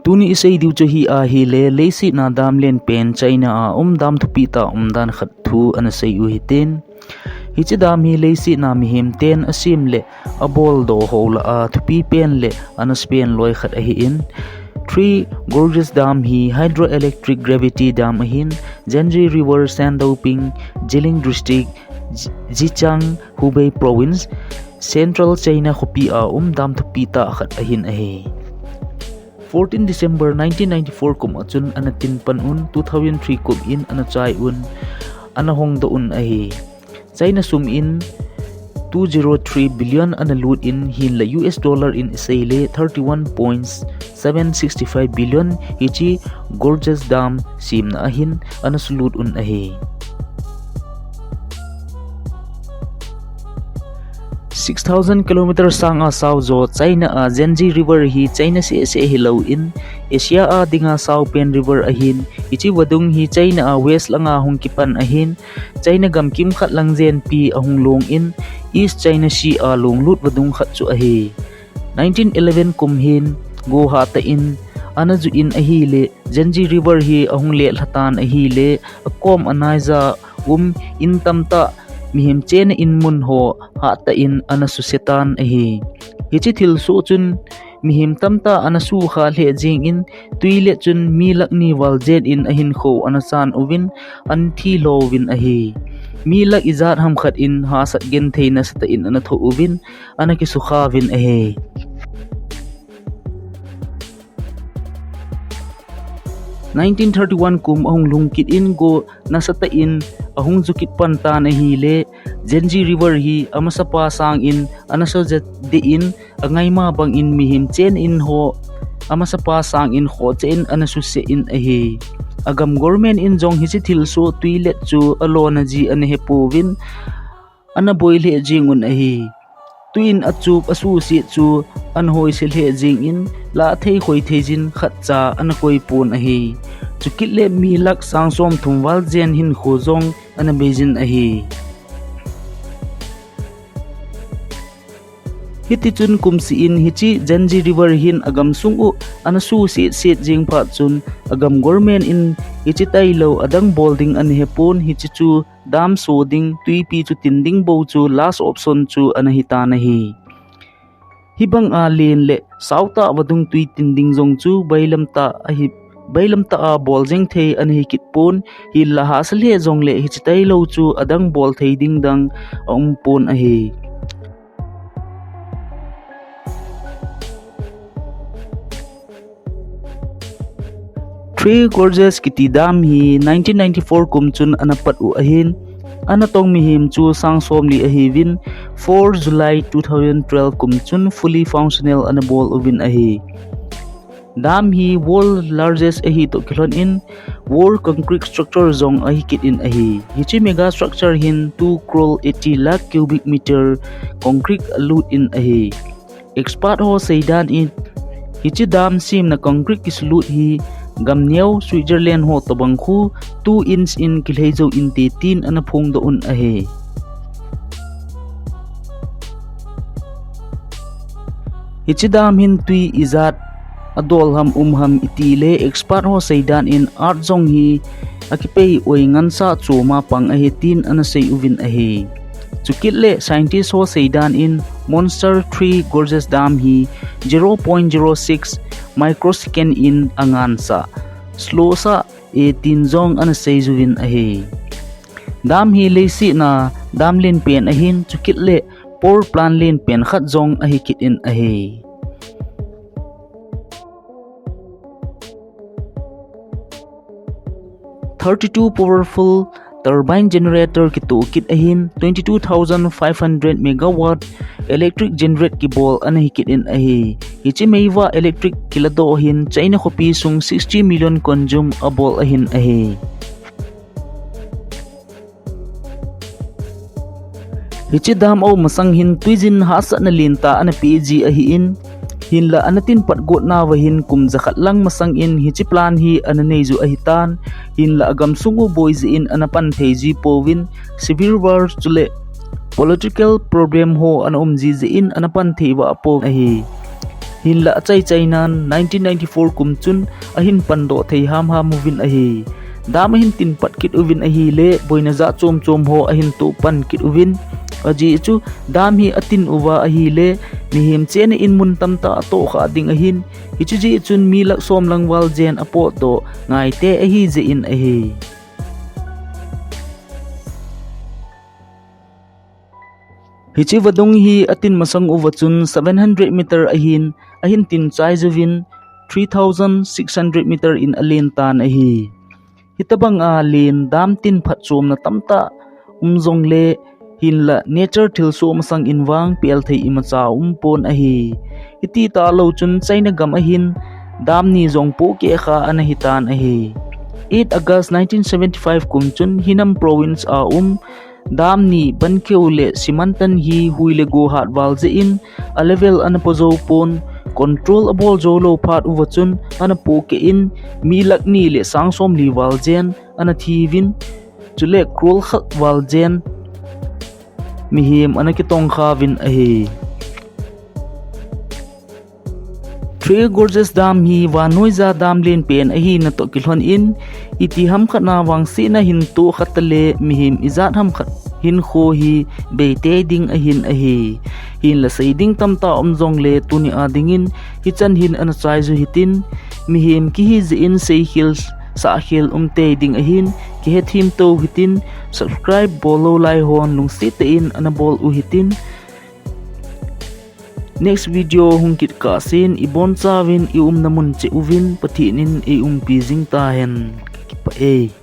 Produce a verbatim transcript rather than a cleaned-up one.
Tuni isei diu chu hi ahile, leiset a dam lenpen China a um dam thupi tah umdan khat thu ana sei u hitin. Hiche dam hi leiset a mihem ten asem le abol doh ho lah a thupi pen le ana spen loi khat ahin. Three Gorges Dam hi hydroelectric gravity dam ahin, Yangtze River, Shandong, Jilin District, Zhejiang, Hubei Province, Central China khopi a um dam thupi tah khat ahin ahi. Fourteen December nineteen ninety-four kum a chun ana tin pan un, two thousand three kum in ana chai un, ana hong doh un ahi. China sum in two zero three billion ana lut in, hinla U S dollar in isei le thirty-one point seven six five billion hiche Gorges Dam semna ahin ana sulut un ahi. Six thousand kilometer sang a sao jo China a Yangtze River hi China seh seh hilou in, Asia a dinga sao pen river ahin, hiche vadung hi China a west langa hung kipan ahin, China gam kimkhat lang jenpi ahung long in, East China Sea a longlut vadung khat chu ahi. Nineteen eleven kum hin go hatah in ana ju in ahile, Yangtze River hi ahung lehlha tan ahile, akom anaija um in tamtah mihem chena in mun ho hatah in ana suse tan ahi. Hiche thilsoh chun mihem tamtah ana sukha lheh jeng in, twi le chun mi lakh ni val jen in ahinkho ana chan uvin, ana thi lou vin ahi. Mi lakh ijat ham khat in hahsat genthei nasatah in ana thoh uvin, ana kisukha vin ahi. Nineteen thirty-one kum ahung lhung kit in go nasatah in ahung ju kit pan tan ahile, Yangtze River hi amasapa sang in ana sojat deh in, angaima bang in mihem chena in ho amasapa sang in khoche in ana suse in ahi. Agam government in jong hiche thilsoh twi let chu alona ji ana hepouvin, ana boi lheh jeng un ahi. Twi in achup asuhset chu ana hoise lheh jeng in, lah thei khoi thei jin khatcha ana koi pon ahi. Chukit le mi lakh sang som thum val jen hinkho jong ana bei jin ahi. Hiti chun kumseh in hiche Yangtze River hin agam sung u ana suhset set jeng phat chun, agam government in hiche tailou adang bol ding ana hepon, hiche chu dam so ding, twipi chu tin ding bou chu last option chu ana hitan ahi. Hibang a len le saotah vadung twi tin ding jong chu bailam tah ahi, bailam tah a bol jeng thei ana hi kit pon, hinla hahsa lheh jongle hiche tailou chu adang bol thei ding dang aum pon ahi. Three Gorges kiti dam hi nineteen ninety-four kum chun ana pat u ahin, ana tong mihem chu sang somli ahiuvin, four July two thousand twelve kum chun fully functional ana bol uvin ahi. Dam hi world largest ahi toh kilhon in, wall concrete structure jong ahi kit in ahi. Hiche mega structure hin two crore eighty lakh cubic meter concrete alut in ahi. Expert ho seidan in, hiche dam semna concrete kisulut hi gam neo Switzerland ho tobang khu two inch in kilhei jou inte tin ana phongdoh un ahi. Hiche dam hin twi ijat adol ham um ham itile, expert ho seidan in earth jong hi akipei oi ngansah chom a pang ahi tin ana sei uvin ahi. Chukit le scientist ho seidan in Monster Three Gorges Dam hi zero point zero six microsecond in angansah, slow sah e tin jong ana sei uvin ahi. Dam hi leiset a dam lenpen ahin, chukit le power plant lenpen khat jong ahi kit in ahi. Thirty-two powerful turbine generator kitoh kit ahin, twenty-two thousand five hundred megawatt electric generate kibol ana hi kit in ahi. Hiche meivah electric kiladoh hin China khopi sung sixty million consume abol ahin ahi. Hiche dam aum masang hin twijin hahsatna lentah ana peh ji ahin, hinla ana tin pat gotna uva hin kum jakhat lang masang in hiche plan hi ana nei u ahitan, hinla agam sung u boi jeh in ana pan thei ji pouvin, civil war chule political problem ho ana um ji jeh in ana pan thei uva pouvin ahi. Hinlah achai chainan nineteen ninety-four kum chun ahin pandoh thei hamham uvin ahi. Dam ahin tin pat kit uvin ahileh, boina jat chom chom ho ahin toh pan kit uvin. Ajeh chu dam hi atin uva ahileh, mihem chenna in mun tamtah atoh kha ding ahin. Hiche jeh chun mi lakh som lang val jen apotdoh ngaite ahi jeh in ahi. Hiche vadung hi atin masang uva chun seven hundred meter ahin, ahin tin chai uvin three thousand six hundred meter in alen tan ahi. Hitabang a alen dam tin phatchomna tamtah um jongleh, hinlah nature thilsoh masang in vang pel thei imacha umpon ahi. Hiti talou chun China gam ahin dam ni jong pohkeh kha ana hitan ahi. Eight August nineteen seventy-five kum chun Henan province a um dam ni Bankeo le Simantan hi hui le go hat val jeh in a level ana po jou pon, control abol jou lou phat uva chun ana pohkeh in mi lakh ni le sang somli val jen ana thi uvin, chule crore khat val jen mihem ana kitong kha uvin ahi. Three Gorges Dam hi vannoija dam lenpen ahina toh kilhon in, iti hamkhat na vangsetna hin toh kha taleh mihem ijat hamkhat hinkho hi beitei ding ahin ahi. Hinlah sei ding tamtah um jongleh tuni a dingin hichan hin ana chai u hitin, mihem kihi jeh in seikhel sahkhel umtei ding ahin, kihethem tou hitin, subscribe bol lou lai hon lungset tah in ana bol u hitin. Next video hung kit kah sen, ibonchauvin iumna mun cheh uvin Pathen in eiumpi jing tahen. Kakipah e.